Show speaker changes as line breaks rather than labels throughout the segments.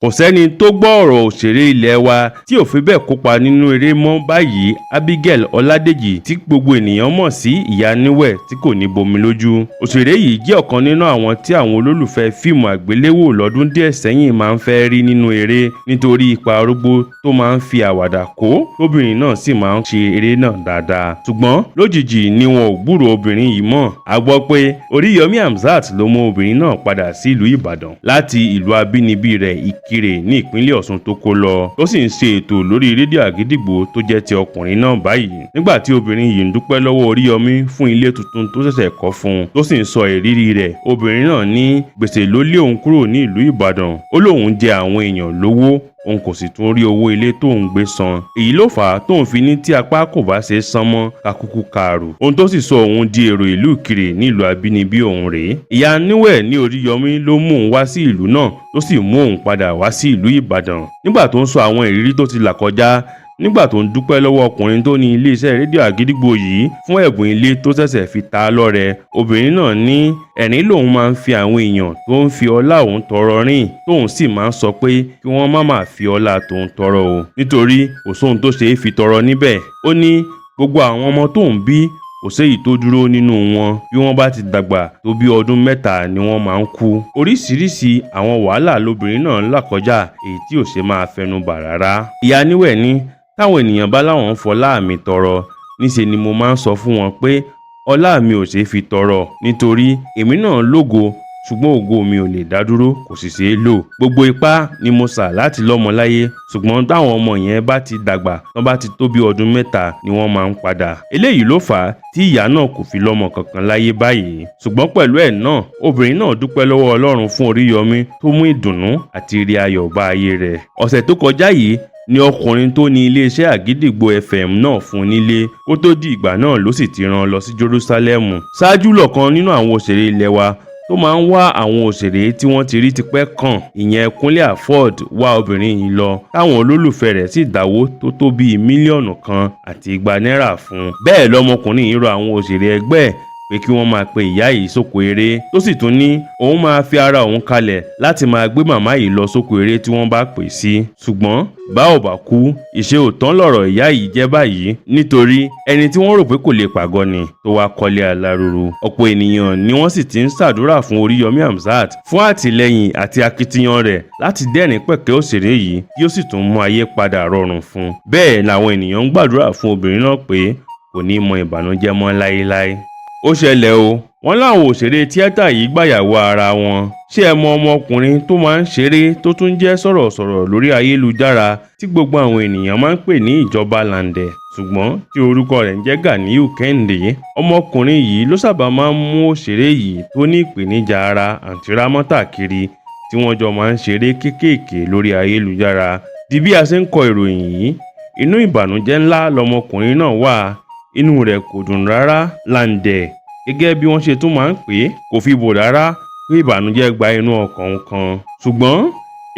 Kò sẹ́ni tó gbọ́ ọ̀rọ̀ òṣèré ilé wa tí ò fi bẹ́ẹ̀ kópa nínú eré mọ́ báyìí, Abigail Ọládèjì, tí gbogbo ènìyàn mọ̀ sí Ìyá Níwẹ̀ tí kò ní bomi lójú. Òṣèré yìí jẹ́ ọ̀kan nínú àwọn tí àwọn olólùfẹ́ fíìmù àgbéléwò lọ́dún díẹ̀ sẹ́yìn máa ń fẹ́ rí nínú eré nítorí ipa arúgbó tó máa ń fi àwàdà kó, tóbìnrin náà sì máa ń ṣe eré náà dáadáa. Ṣùgbọ́n lójijì ni wọn ò gbúròó obìnrin yìí mọ́. A gbọ́ pé Oríyọmí Hamzat ló mú obìnrin náà padà sí ìlú Ìbàdàn láti ìlú abínibí rẹ̀ Ìkirè ní ìpínlẹ̀ Ọ̀ṣun tó kó lọ, tó sì ń ṣe ètò lórí rédíò Àgídìgbo tó jẹ́ ti ọkùnrin náà báyìí. Nígbà tí obìnrin yìí ń dúpẹ́ lọ́wọ́ Oríyọmí fún ilé tuntun tó ṣẹ̀ṣẹ̀ kọ́ fún un, tó sì ń sọ ìrírí rẹ̀, obìnrin náà ní gbèsè ló lé òun kúrò ní ìlú Ìbàdàn. Ó lóun jẹ àwọn èèyàn lówó, òun kò sì tún rí owó ilé tóun gbé san. Èyí ló fà á tóun fi ní tí apá kò bá ṣe é sán mọ́, ká kúkú kààrù. Ohun tó sì sọ òun di èrò ìlú Ìkirè nílùú abínibí òun rèé. Ìyá Níwẹ̀ ní Oríyọmí ló mú òun wá sí ìlú náà, tó sì mú òun padà wá sí ìlú Ìbàdàn. Nígbà tó ń sọ àwọn ìrírí tó ti là kọjá, nígbà tó ń dúpẹ́ lọ́wọ́ ọkùnrin tó ní iléeṣẹ́ rédíò Àgídìgbo yìí fún ẹ̀bùn ilé tó ṣẹ̀ṣẹ̀ fi ta á lọ́rẹ, obìnrin náà ní ẹ̀rín lòun máa ń fi àwọn èèyàn tó ń fi ọlá òun tọrọ rìn, tóun sì máa ń sọ pé kí wọ́n má máa fi ọlá tòun tọrọ o, nítorí kò sóhun tó ṣe é fi tọrọ níbẹ̀. Ó ní gbogbo àwọn ọmọ tóun bí, kò séyìí tó dúró nínú wọn. Bí wọ́n bá ti dàgbà tó bí ọdún 3 ni wọ́n máa ń kú. Oríṣiríṣi àwọn wàhálà lobìnrin náà ń là kọjá, èyí tí ò ṣe máa fẹnu bà rárá. Ìyá Níwẹ̀ ní táwọn ènìyàn bá láwọn ń fọlá mi tọrọ, níṣe ni mo máa ń sọ fún wọn pé ọlá mi ò ṣeé fi tọrọ, nítorí èmi náà lógo, ṣùgbọ́n ògo mi ò lè dá dúró, kò sì ṣeé lò. Gbogbo ipá ni mo sà láti lọ́mọ láyé, ṣùgbọ́n táwọn ọmọ yẹn bá ti dàgbà tán, bá ti tó bí ọdún 3 ni wọ́n máa ń padà. Eléyìí ló fà á tí ìyá náà kò fi lọ́mọ kankan láyé báyìí. Ṣùgbọ́n pẹ̀lú ẹ̀ náà, obìnrin náà dúpẹ́ lọ́wọ́ Ọlọ́run fún Oríyọmí tó mú ìdùnnú àti ire ayọ̀ bá ayé rẹ̀. Ọ̀sẹ̀ tó kọjá yìí ni ọkùnrin tó ní iléeṣẹ́ Àgídìgbo FM náà fún nílé. Kó tó di ìgbà náà ló sì ti rán lọ sí Jerúsálẹ́mù. Ṣáájú lọ̀kan nínú àwọn òṣèré ilé wa tó máa ń wá àwọn òṣèré tí wọ́n ti rí tipẹ́ kàn, ìyẹn Kúnlé Afod, wá obìnrin yìí lọ, táwọn olólùfẹ́ rẹ̀ sì dáwó tó tó bíi 2,200,000 náírà fún un. Bẹ́ẹ̀ lọmọkùnrin yìí rọ àwọn òṣèré ẹgbẹ́ ẹ̀ pé kí wọ́n máa pe ìyá yìí sóko eré, tó sì tún ní òun máa fi ara òun kalẹ̀ láti máa gbé màmá yìí lọ sóko eré tí wọ́n bá pè sí. Ṣùgbọ́n bá ò bá kú, ìṣe òtán lọ̀rọ̀ ìyá yìí jẹ́ báyìí, nítorí ẹni tí wọ́n rò pé kò lè pàgọ́ ni tó wá kọ́lé aláròrò. Ọ̀pọ̀ ènìyàn ni wọ́n sì ti ń ṣàdúrà fún Oríyọmí Hamzat fún àtìlẹ́yìn àti akitiyan rẹ̀ láti dẹ́rìn pẹ̀kẹ́ òṣèré yìí, kí ó sì tún mú ayé padà rọrùn fún un. Bẹ́ẹ̀ làwọn ènìyàn ń gbàdúrà fún obìnrin náà pé kò ní mọ ìbànújẹ́ mọ́ láéláé. Ó ṣẹlẹ̀ o, wọ́n láwọn òṣèré tíátà yìí gbàyàwó ara wọn. Ṣé ẹ mọ ọmọkùnrin tó máa ń ṣeré, tó tún jẹ́ sọ̀rọ̀sọ̀rọ̀ lórí ayélujára, tí gbogbo àwọn ènìyàn máa ń pè ní Ìjọba Làǹdẹ̀, ṣùgbọ́n tí orúkọ rẹ̀ ń jẹ́ Ganiyu Kẹ́hìndé? Ọmọkùnrin yìí ló sábà máa ń mú òṣèré yìí tó ní ìpèníjà ara, Àǹtí Rámọ́tà, kiri, tí wọ́n jọ máa ń ṣeré kéékèèké lórí ayélujára. Di bí a ṣe ń kọ ìròyìn yìí, inú ìbànújẹ́ ńlá lọmọkùnrin náà wà. Inú rẹ̀ kò dùn rárá. Làǹdẹ̀, gẹ́gẹ́ bí wọ́n ṣe tún máa ń pè é, kò fi bò rárá pé ìbànújẹ́ gba inú ọkàn òun kan. Ṣùgbọ́n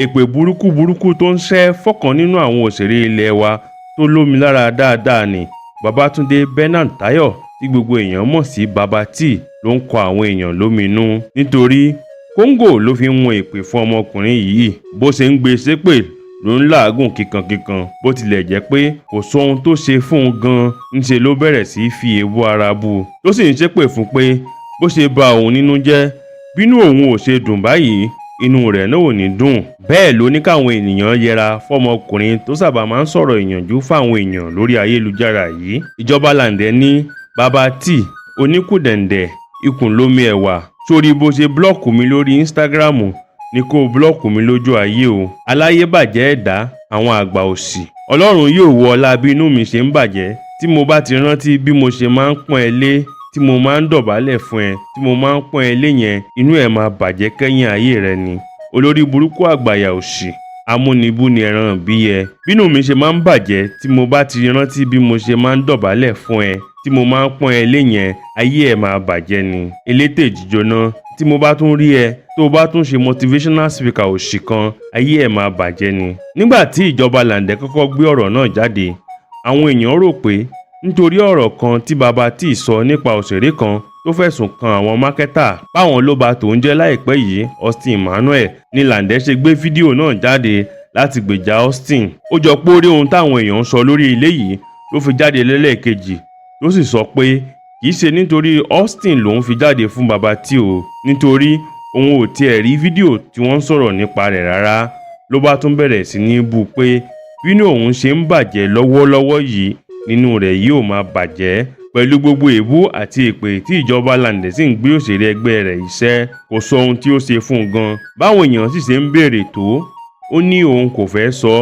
èpè burúkú burúkú tó ń ṣẹ́ fọ́kàn nínú àwọn òṣèré ilé wa tó lómi lára dáadáa ní Babátúndé Bernard Táyọ̀, tí gbogbo èèyàn mọ̀ sí Baba Tee, ló ń kọ àwọn èèyàn lóminú, nítorí kóńgò ló fi ń wọn èpè fún ọmọkùnrin yìí. Bó ṣe ń gbé e ṣépè ló ń làágùn kíkankíkan. Bó tilẹ̀ jẹ́ pé kò sóhun tó ṣe fún un gan-an, ńṣe ló bẹ̀rẹ̀ sí í fi èébú ara bú u, tó sì ń ṣépè fún pé bó ṣe ba òun nínú jẹ́, bínú òun ò ṣe dùn báyìí, inú rẹ̀ náà ò ní dùn. Bẹ́ẹ̀ ló ní káwọn ènìyàn yẹra fọmọkùnrin tó sábà máa ń sọ̀rọ̀ ìyànjú fáwọn èèyàn lórí ayélujára yìí. Ìjọba Làǹdẹ̀ ní Baba Tee oníkùdẹ̀ǹdẹ̀ ikùn lómi ẹ̀wà sórí, bó ṣe block mi lórí Instagram ní kó o block mi lójú ayé o, aláyébàjẹ́ ẹ̀dá, àwọn àgbà òṣì. Ọlọ́run yóò wo ọlá bí inú mi ṣe ń bàjẹ́ tí mo bá ti rántí bí mo ṣe máa ń pọ́n ẹ lé, tí mo máa ń dọ̀bálẹ̀ fún ẹ, tí mo máa ń pọ́n ẹ lé yẹn. Inú ẹ máa bàjẹ́ kẹ́yìn ayé rẹ ni, olórí burúkú, àgbàyà òṣì, amúnibú ni ẹran bí ẹ. Bínú mi ṣe máa ń bàjẹ́ tí mo bá ti rántí bí mo ṣe máa ń dọ̀bálẹ̀ fún ẹ, tí mo máa ń pọ́n ẹ lé yẹn, ayé ẹ máa bàjẹ́ ni, elétè jíjóná. Tí mo bá tún rí ẹ tó o bá tún ṣe motivational speaker òṣì kan, ayé ẹ máa bàjẹ́ ni. Nígbà tí Ìjọba Làǹdẹ̀ kọ́kọ́ gbé ọ̀rọ̀ náà jáde, àwọn èèyàn rò pé nítorí ọ̀rọ̀ kan tí Baba Tee sọ nípa òṣèré kan. tó fẹ̀sùn kan àwọn mákẹ́tà báwọn ló ba tòun jẹ́ láìpẹ́ yìí, Austin Emmanuel, ní Lande ṣe gbé fídíò náà jáde láti gbèjà Austin. Ó jọ pé ó rí ohun táwọn èèyàn ń sọ lórí ilé yìí ló fi jáde lẹ́lẹ́kejì, ló sì sọ pé kì í ṣe nítorí Austin lòun fi jáde fún Baba Tee o, nítorí òun ò tiẹ̀ rí fídíò tí wọ́n ń sọ̀rọ̀ nípa rẹ̀ rárá. Ló bá tún bẹ̀rẹ̀ sí ní bú pé bínú òun ṣe ń bàjẹ́ lọ́wọ́lọ́wọ́ yìí, nínú rẹ̀ yóò máa bàjẹ́ pẹ̀lú gbogbo èébú àti èpè tí ìjọba Lande sì ń gbé òṣèré ẹgbẹ́ rẹ̀ iṣẹ́. Kò sọ ohun tí ó ṣe fún un gan. Báwọn èèyàn sì ṣe ń béèrè tó, ó ní òun kò fẹ́ sọ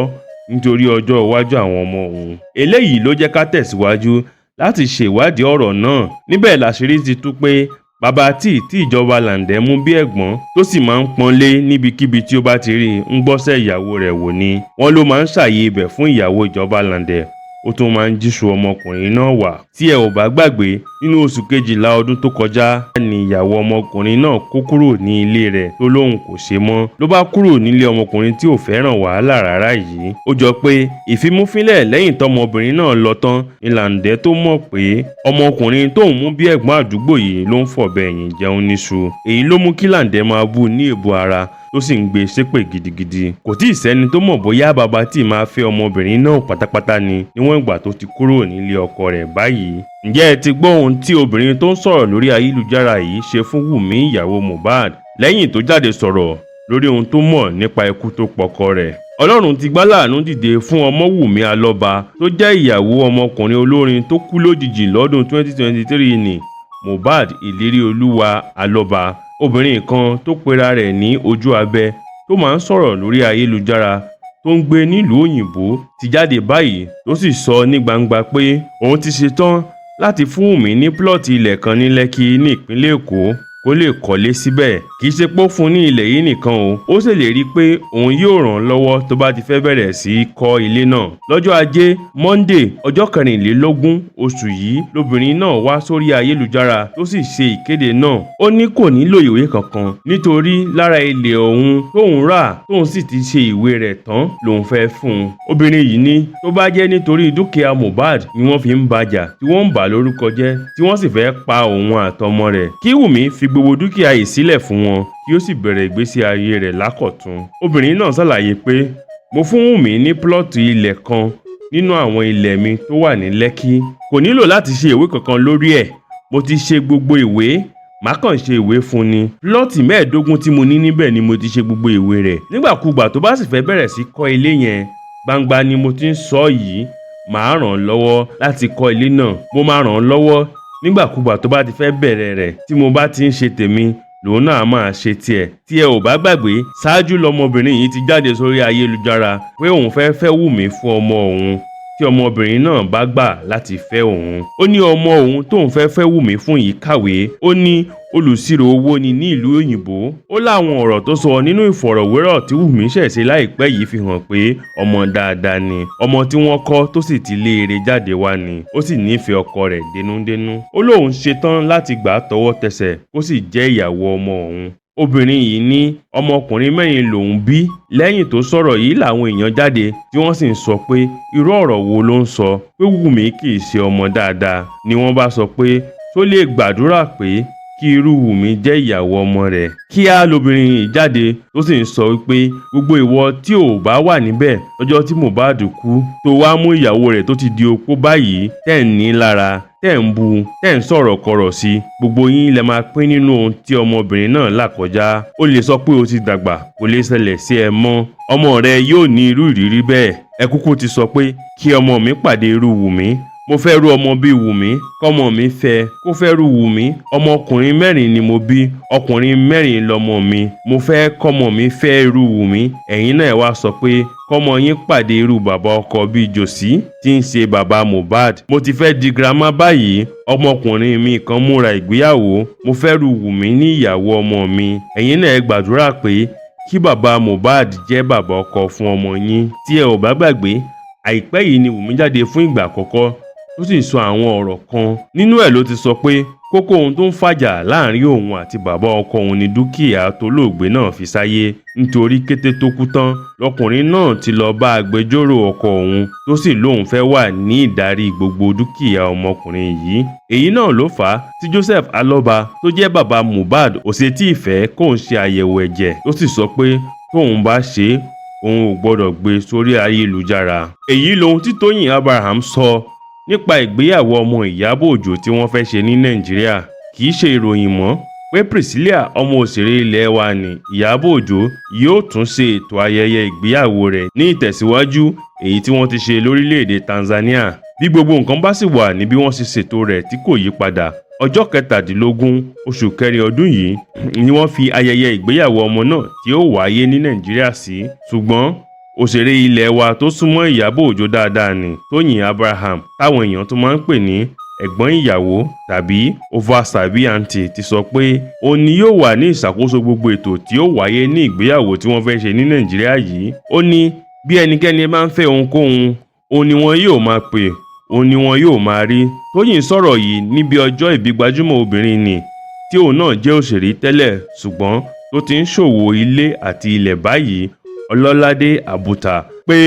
nítorí ọjọ́ iwájú àwọn ọmọ òun. Eléyìí ló jẹ́ ká tẹ̀síwájú láti ṣèwádìí ọ̀rọ̀ náà. Níbẹ̀ làṣírí ti tú pé Baba Tee tí ìjọba Lande mú bí ẹ̀gbọ́n tó sì máa ń pọ́nlé níbikíbi tí ó bá ti rí ń gbọ́sẹ̀ ìyàwó rẹ̀ wò ni. Wọ́n ló máa ń ṣàyè ibẹ̀ fún ìyàwó ìjọba Lande, ó tún máa ń jíṣu ọmọkùnrin náà wà. Tí ẹ ò bá gbàgbé, nínú oṣù kejìlá ọdún tó kọjá ni ìyàwó ọmọkùnrin náà kó kúrò ní ilé rẹ̀ tó lóun kò ṣe mọ́. Ló bá kúrò nílé ọmọkùnrin tí ò fẹ́ràn wàhálà rárá yìí. Ó jọ pé ìfimúfínlẹ̀ lẹ́yìn tọmọbìnrin náà lọ tán ní Lande tó mọ̀ pé ọmọkùnrin tóun mú bí ẹ̀gbọ́n àdúgbò yìí ló ń fọ̀bẹ ẹ̀yìn jẹun níṣu. Èyí ló mú kí Lande máa bú ní èébú ara, tó sì ń gbé e ṣépè gidigidi. Kò tí ì sẹ́ni tó mọ̀ bóyá Baba Tee máa fẹ́ ọmọbìnrin náà pátápátá ni níwọ̀n ìgbà tó ti kúrò nílé ọkọ rẹ̀ báyìí. Ǹjẹ́ ẹ ti gbọ́ ohun tí obìnrin tó ń sọ̀rọ̀ lórí ayélujára yìí ṣe fún Wùmí, ìyàwó Mohbad, lẹ́yìn tó jáde sọ̀rọ̀ lórí ohun tó mọ̀ nípa ikú tó pọkọ rẹ̀? Ọlọ́run ti gbá láàánú dìde fún Ọmọ́wùmí Alọ́ba, tó jẹ́ ìyàwó ọmọkùnrin olórin tó kú lójijì lọ́dún 2023 ní Mohbad, Ìlérí Olúwa Alọ́ba. Obìnrin kan tó pera rẹ̀ ní Ojú Abẹ, tó máa ń sọ̀rọ̀ lórí ayélujára, tó ń gbé nílùú òyìnbó, ti jáde báyìí, tó sì sọ ní gbangba pé òun ti ṣetán láti fún Wùmí ní plot ilẹ̀ kan ní Lẹ́kì ní ìpínlẹ̀ Èkó kó lè kọ́lé síbẹ̀. Kì í ṣe pé ó fún ní ilẹ̀ yìí nìkan o, ó ṣèlérí pé òun yóò ràn án lọ́wọ́ tó bá ti fẹ́ bẹ̀rẹ̀ sí í kọ́ ilé náà. Lọ́jọ́ Ajé Monde, ọjọ́ 24 oṣù yìí, lobìnrin náà wá sórí ayélujára tó sì ṣe ìkéde náà. Ó ní kò nílò ìwé kankan, nítorí lára ilẹ̀ òun tóun rà tóun sì ti ṣe ìwé rẹ̀ tán lòun fẹ́ fún un. Obìnrin yìí ní tó bá jẹ́ nítorí dúkìá Mohbad ni wọ́n fi ń bàjà, tí wọ́n ń bà lórúkọ jẹ́, tí wọ́n sì fẹ́ pa òun àtọmọ rẹ̀, kí Wùmí fi gbogbo dúkìá yìí sílẹ̀ fún wọn, kí ó sì bẹ̀rẹ̀ ìgbésí ayé rẹ̀ lákọ̀tun. Obìnrin náà ṣàlàyé pé, "Mo fún Wùmí ní plot ilẹ̀ kan nínú àwọn ilẹ̀ mi tó wà ní Lẹ́kì. Kò nílò láti ṣe ìwé kankan lórí ẹ̀. Mo ti ṣe gbogbo ìwé, màá kàn ṣe ìwé fún ni. Plot 15 tí mo ní níbẹ̀ ni mo ti ṣe gbogbo ìwé rẹ̀. Nígbàkúgbà tó bá sì fẹ́ bẹ̀rẹ̀ sí kọ́ ilé yẹn, gbangba ni mo ti ń sọ yìí, màá ràn án lọ́wọ́ láti kọ́ ilé náà. Mo máa ràn án lọ́wọ́ nígbàkúgbà tó bá ti fẹ́ bẹ̀rẹ̀ rẹ̀. Tí mo bá ti ń ṣe tèmi, lòun náà máa ṣe tiẹ̀." Tí ẹ ò bá gbàgbé, ṣáájú lọmọbìnrin yìí ti jáde sórí ayélujára pé òun fẹ́ fẹ́ Wùmí fún ọmọ òun tí ọmọbìnrin náà bá gbà láti fẹ́ òun. Ó ní ọmọ òun tóun fẹ́ fẹ́ Wùmí fún yìí kàwé. Ó ní olùṣirò owó ni ní ìlú òyìnbó. Ó láwọn ọ̀rọ̀ tó sọ nínú ìfọ̀rọ̀wérọ̀ tí Wùmí ṣẹ̀ ṣe láìpẹ́ yìí fi hàn pé ọmọ dáadáa ni, ọmọ tí wọ́n kọ́ tó sì ti lé eré jáde wá ni. Ó sì nífẹ̀ẹ́ ọkọ rẹ̀ dénúdénú. Ó lóun ṣetán láti gbà á tọwọ́ tẹsẹ̀ kó sì jẹ́ ìyàwó ọmọ òun. Obìnrin yìí ní ọmọkùnrin mẹ́rin lòún bí. Lẹ́yìn tó sọ̀rọ̀ yìí làwọn èèyàn jáde tí wọ́n sì ń sọ pé irú ọ̀rọ̀ wo ló ń sọ, pé Wùmí kì í ṣe ọmọ dáadáa ni. Wọ́n bá sọ pé tó lè gbàdúrà pé kí irú Wùmí jẹ́ ìyàwó ọmọ rẹ̀. Kíá lobìnrin yìí jáde tó sì ń sọ wípé gbogbo ìwọ tí ò bá wà níbẹ̀ lọ́jọ́ tí Mohbad kú, tó wá mú ìyàwó rẹ̀ tó ti di opó báyìí, tẹ́ ń ní lára, tẹ́ ń bu, tẹ́ ń sọ̀rọ̀ kọ̀rọ̀ sí, gbogbo yín lẹ máa pín nínú ohun tí ọmọbìnrin náà là kọjá. Ó lè sọ pé o ti dàgbà, kò lè ṣẹlẹ̀ sí ẹ mọ́, ọmọ rẹ yóò ní irú ìrírí bẹ́ẹ̀. Ẹ kúkú ti sọ pé kí ọmọ mi pàdé irú Wùmí. Mo fẹ́ rú ọmọ bíi Wùmí, kọ́mọ mi fẹ́ kó fẹ́ rú Wùmí. Ọmọkùnrin mẹ́rin ni mo bí, ọkùnrin mẹ́rin lọmọ mi. Mo fẹ́ kọ́mọ mi fẹ́ irú Wùmí. Ẹ̀yin náà wá sọ pé kọ́mọ yín pàdé irú bàbá ọkọ bíi Jòsí tí ń ṣe bàbá Mohbad. Mo ti fẹ́ di girama báyìí, ọmọkùnrin mi kan múra ìgbéyàwó. Mo fẹ́ rú Wùmí ní ìyàwó ọmọ mi. Ẹ̀yin náà ẹ gbàdúrà pé kí bàbá Mohbad jẹ́ bàbá ọkọ fún ọmọ yín. Tí ẹ ò bá gbàgbé, àìpẹ́ yìí ni Wùmí jáde fún ìgbà àkọ́kọ́ tó tó sì sọ àwọn ọ̀rọ̀ kan. Nínú ẹ̀ ló ti sọ pé kókó ohun tó ń fàjà láàrin òun àti bàbá ọkọ òun ni dúkìá tolóògbé náà fi sáyé, nítorí kété tó kú tán lọkùnrin náà ti lọ bá agbẹjọ́rò ọkọ òun tó sì lóun fẹ́ wà ní ìdarí gbogbo dúkìá ọmọkùnrin yìí. Èyí náà ló fà á tí Joseph Aloba tó jẹ́ bàbá Mohbad ò ṣe tí ì fẹ́ kóun ṣe àyẹ̀wò ẹ̀jẹ̀, tó sì sọ pé tóun bá ṣe é, òun ò gbọ́dọ̀ gbé sórí ayélujára. Èyí lohun tí Tóyìn Abraham sọ nípa ìgbéyàwó ọmọ Ìyábọ̀ Òjó tí wọ́n fẹ́ ṣe ní Nàìjíríà. Kì í ṣe ìròyìn mọ́ pé Priscilla, ọmọ òṣèré ilé wa ní Ìyábọ̀ Òjó, yóò tún ṣe ètò ayẹyẹ ìgbéyàwó rẹ̀ ní ìtẹ̀síwájú èyí tí wọ́n ti ṣe lórílẹ̀‐èdè Tanzania. Bí gbogbo nǹkan bá sì wà ní bí wọ́n ṣe ṣètò rẹ̀ tí kò yí padà, ọjọ́ 17 oṣù kẹrin ọdún yìí ni wọ́n fi ayẹyẹ ìgbéyàwó ọmọ náà tí ó wáyé ní Nàìjíríà sí. Ṣùgbọ́n òṣèré ilé wa tó súnmọ́ Ìyábọ̀ Òjó dáadáa ní Tóyìn Abraham, táwọn èèyàn tún máa ń pè ní ẹ̀gbọ́n ìyàwó tàbí over sabi aunty, ti sọ pé òun ni yóò wà ní ìṣàkóso gbogbo ètò tí ó wáyé ní ìgbéyàwó tí wọ́n fẹ́ ṣe ní Nàìjíríà yìí. Ó ní bí ẹnikẹ́ni bá ń fẹ́ ohunkóhun, òun ni wọn yóò máa pè, òun ni wọn yóò máa rí. Tóyìn sọ̀rọ̀ yìí níbi ọjọ́ ìbí gbajúmọ̀ obìnrin ní tí òun náà jẹ́ òṣèré tẹ́lẹ̀ ṣùgbọ́n tó ti ń ṣòwò ilé àti ilẹ̀ báyìí, Ọlọ́ládé Àbùtà, pé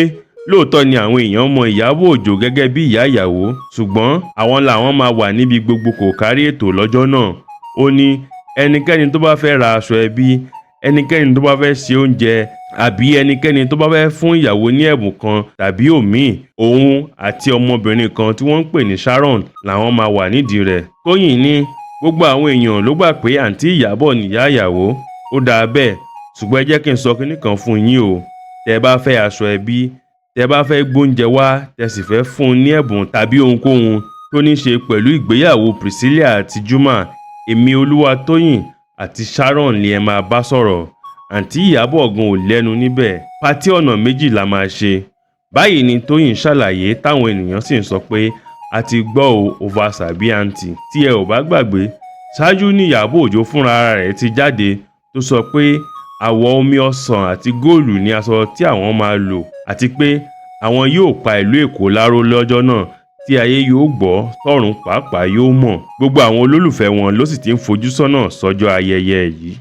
lóòótọ́ ni àwọn èèyàn mọ Ìyábọ̀ Òjó gẹ́gẹ́ bí ìyá ìyàwó, ṣùgbọ́n àwọn làwọn máa wà níbi gbogbo kò kárí ètò lọ́jọ́ náà. Ó ní ẹnikẹ́ni tó bá fẹ́ ra aṣọ ẹbí, ẹnikẹ́ni tó bá fẹ́ ṣe oúnjẹ, àbí ẹnikẹ́ni tó bá fẹ́ fún ìyàwó ní ẹ̀bùn kan tàbí òmíì, òun àti ọmọbìnrin kan tí wọ́n ń pè ní Sharon làwọn máa wà nídìí rẹ̀. Tóyìn ní gbogbo àwọn èèyàn ló gbà pé àǹtí Ìyábọ̀ nìyá ìyàwó, ó dáa bẹ́ẹ̀, ṣùgbọ́n ẹ jẹ́ kí n sọ kinní kan fún yín o. Tẹ́ ẹ bá fẹ́ aṣọ ẹbí, tẹ́ ẹ bá fẹ́ gbóúnjẹ wá, tẹ́ sì fẹ́ fún un ní ẹ̀bùn tàbí ohunkóhun tó ní ṣe pẹ̀lú ìgbéyàwó Priscilla àti Juma, èmi Olúwatóyìn àti Sharon ni ẹ máa bá sọ̀rọ̀. Àǹtí Ìyábọ̀ gan ò lẹ́nu níbẹ̀. Party ọ̀nà méjì la máa ṣe. Báyìí ni Tóyìn ṣàlàyé, táwọn ènìyàn sì ń sọ pé a ti gbọ́ o, over sabi aunty. Tí ẹ ò bá gbàgbé, ṣáájú ní Ìyábọ̀ Òjó fúnra rẹ̀ ti jáde tó sọ pé àwọ̀ omi ọsàn àti góòlù ní aṣọ tí àwọn máa lò, àti pé àwọn yóò pa ìlú Èkó láró lọ́jọ́ náà tí ayé yóò gbọ́, tọ́run pàápàá yóò mọ̀. Gbogbo àwọn olólùfẹ́ wọn ló sì ti ń fojú sọ́nà sọ́jọ́ ayẹyẹ yìí.